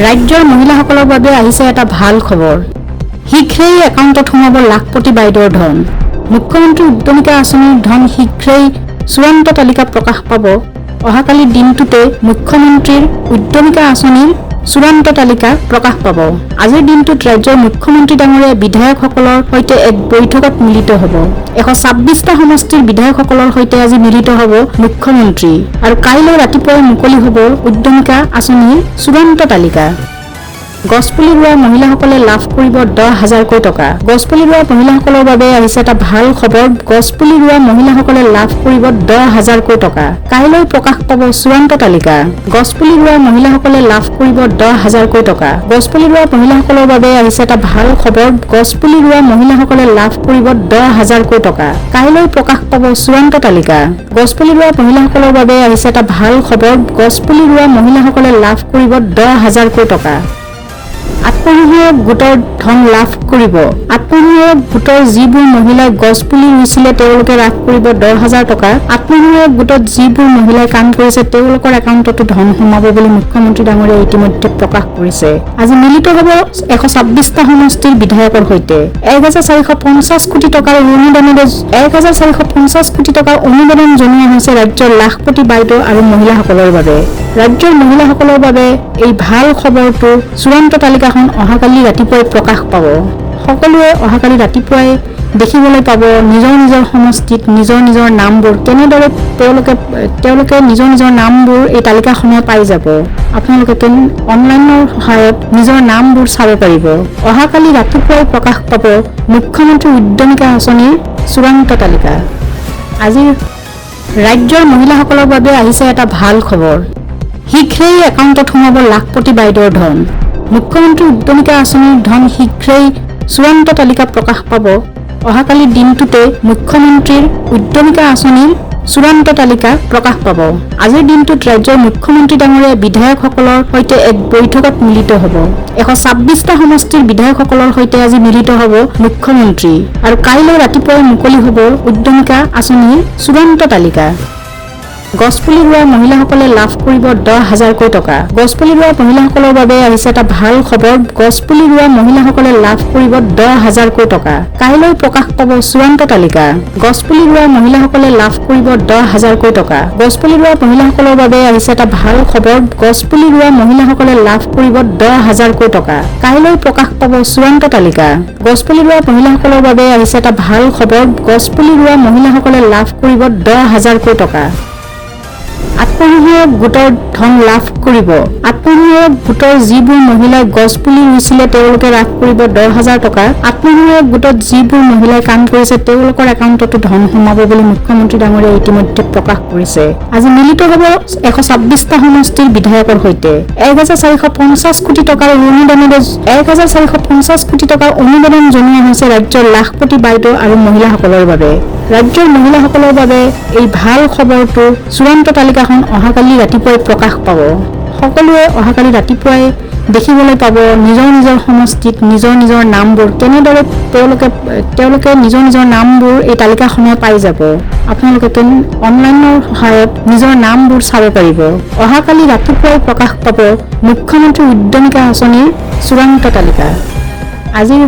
ৰাজ্যৰ মহিলাসকলৰ বাবে আহিছে এটা ভাল খবৰ। শীঘ্ৰেই একাউণ্টত সোমাব লাখপতি বাইদেউৰ ধন। মুখ্যমন্ত্ৰী উদ্যমিতা আঁচনিৰ ধন শীঘ্ৰেই চূড়ান্ত তালিকা প্ৰকাশ পাব। অহাকালিৰ দিনটোতে মুখ্যমন্ত্ৰীৰ উদ্যমিতা আঁচনিৰ চূড়ান্ত তালিকা প্ৰকাশ পাব। আজিৰ দিনটোত ৰাজ্যৰ মুখ্যমন্ত্ৰী ডাঙৰীয়াই বিধায়কসকলৰ সৈতে এক বৈঠকত মিলিত হ'ব। 126টা সমষ্টিৰ বিধায়কসকলৰ সৈতে আজি মিলিত হ'ব মুখ্যমন্ত্ৰী আৰু কাইলৈ ৰাতিপুৱাই মুকলি হ'ব উদ্যমিতা আঁচনিৰ চূড়ান্ত তালিকা। গছপুলি ৰোৱা মহিলাসকলে লাভ কৰিব 10,000কৈ টকা। গছপুলি ৰোৱা মহিলাসকলৰ বাবে আহিছে এটা ভাল খবৰ। গছপুলি ৰোৱা মহিলাসকলে লাভ কৰিব 10,000কৈ টকা। কাইলৈ প্ৰকাশ পাব চূড়ান্ত তালিকা। গছপুলি ৰোৱা মহিলাসকলে লাভ কৰিব 10,000কৈ টকা। গছপুলি ৰোৱা মহিলাসকলৰ বাবে আহিছে এটা ভাল খবৰ। গছপুলি ৰোৱা মহিলাসকলে লাভ কৰিব 10,000কৈ টকা। কাইলৈ প্ৰকাশ পাব চূড়ান্ত তালিকা। গছপুলি ৰোৱা মহিলাসকলৰ বাবে আহিছে এটা ভাল খবৰ। গছপুলি ৰোৱা মহিলাসকলে লাভ কৰিব 10,000কৈ টকা। আত্মসহায়ক গোটৰ ধন লাভ কৰিব। আত্মসহায়ক গোটৰ যিবোৰ মহিলাই গছপুলি ৰুইছিলে, তেওঁলোকে লাভ কৰিব 10,000 টকা। আত্মসহায়ক গোটত যিবোৰ মহিলাই কাম কৰিছে, তেওঁলোকৰ একাউণ্টতো ধন সোমাব বুলি মুখ্যমন্ত্ৰী ডাঙৰীয়াই ইতিমধ্যে প্ৰকাশ কৰিছে। আজি মিলিত হ'ব 126টা সমষ্টিৰ বিধায়কৰ সৈতে। 1450 কোটি টকাৰ অনুদানেৰে, 1450 কোটি টকাৰ অনুদান জনোৱা হৈছে ৰাজ্যৰ লাখপতি বাইদেউ আৰু মহিলাসকলৰ বাবে। ৰাজ্যৰ মহিলাসকলৰ বাবে এই ভাল খবৰটো, চূড়ান্ত তালিকাখন অহাকালি ৰাতিপুৱাই প্ৰকাশ পাব। সকলোৱে অহাকালি ৰাতিপুৱাই দেখিবলৈ পাব নিজৰ নিজৰ সমষ্টিত নিজৰ নিজৰ নামবোৰ কেনেদৰে তেওঁলোকে তেওঁলোকে নিজৰ নিজৰ নামবোৰ এই তালিকাখনত পাই যাব। আপোনালোকে অনলাইনৰ সহায়ত নিজৰ নামবোৰ চাব পাৰিব। অহাকালি ৰাতিপুৱাই প্ৰকাশ পাব মুখ্যমন্ত্ৰী উদ্যমিতা আঁচনিৰ চূড়ান্ত তালিকা। আজিৰ ৰাজ্যৰ মহিলাসকলৰ বাবে আহিছে এটা ভাল খবৰ। শীঘ্ৰেই একাউণ্টত সোমাব লাখপতি বাইদেউৰ ধন। মুখ্যমন্ত্ৰী উদ্যমিতা আঁচনিৰ ধন শীঘ্ৰেই চূড়ান্ত তালিকা প্ৰকাশ পাব। অহাকালিৰ দিনটোতে মুখ্যমন্ত্ৰীৰ উদ্যমিতা আঁচনিৰ চূড়ান্ত তালিকা প্ৰকাশ পাব। আজিৰ দিনটোত ৰাজ্যৰ মুখ্যমন্ত্ৰী ডাঙৰীয়াই বিধায়কসকলৰ সৈতে এক বৈঠকত মিলিত হ'ব। 126টা সমষ্টিৰ বিধায়কসকলৰ সৈতে আজি মিলিত হ'ব মুখ্যমন্ত্ৰী আৰু কাইলৈ ৰাতিপুৱাই মুকলি হ'ব উদ্যমিতা আঁচনিৰ চূড়ান্ত তালিকা। গছপুলি ৰোৱা মহিলাসকলে লাভ কৰিব 10,000কৈ টকা। গছপুলি ৰোৱা মহিলাসকলৰ বাবে আহিছে এটা ভাল খবৰ। গছপুলি ৰোৱা মহিলাসকলে লাভ কৰিব 10,000কৈ টকা। কাইলৈ প্ৰকাশ পাব চূড়ান্ত তালিকা। গছপুলি ৰোৱা মহিলাসকলে লাভ কৰিব 10,000কৈ টকা। গছপুলি ৰোৱা মহিলাসকলৰ বাবে আহিছে এটা ভাল খবৰ। গছপুলি ৰোৱা মহিলাসকলে লাভ কৰিব 10,000কৈ টকা। কাইলৈ প্ৰকাশ পাব চূড়ান্ত তালিকা। গছপুলি ৰোৱা মহিলাসকলৰ বাবে আহিছে এটা ভাল খবৰ। গছপুলি ৰোৱা মহিলাসকলে লাভ কৰিব 10,000কৈ টকা। আত্মসহায়ক গোটৰ ধন লাভ কৰিব। আত্মসহায়ক গোটৰ যিবোৰ মহিলাই গছপুলি ৰুইছিলে, তেওঁলোকে লাভ কৰিব 10,000 টকা। আত্মসহায়ক গোটত যিবোৰ মহিলাই কাম কৰিছে, তেওঁলোকৰ একাউণ্টতো ধন সোমাব বুলি মুখ্যমন্ত্ৰী ডাঙৰীয়াই ইতিমধ্যে প্ৰকাশ কৰিছে। আজি মিলিত হ'ব 126টা সমষ্টিৰ বিধায়কৰ সৈতে। 1450 কোটি টকাৰ অনুদানেৰে, 1450 কোটি টকাৰ অনুদান জনোৱা হৈছে ৰাজ্যৰ লাখপতি বাইদেউ আৰু মহিলাসকলৰ বাবে। ৰাজ্যৰ মহিলাসকলৰ বাবে এই ভাল খবৰটো, চূড়ান্ত তালিকাখন অহাকালি ৰাতিপুৱাই প্ৰকাশ পাব। সকলোৱে অহাকালি ৰাতিপুৱাই দেখিবলৈ পাব নিজৰ নিজৰ সমষ্টিত নিজৰ নিজৰ নামবোৰ কেনেদৰে তেওঁলোকে তেওঁলোকে নিজৰ নিজৰ নামবোৰ এই তালিকাখনত পাই যাব। আপোনালোকে অনলাইনৰ সহায়ত নিজৰ নামবোৰ চাব পাৰিব। অহাকালি ৰাতিপুৱাই প্ৰকাশ পাব মুখ্যমন্ত্ৰী উদ্যমিতা আঁচনিৰ চূড়ান্ত তালিকা। আজিৰ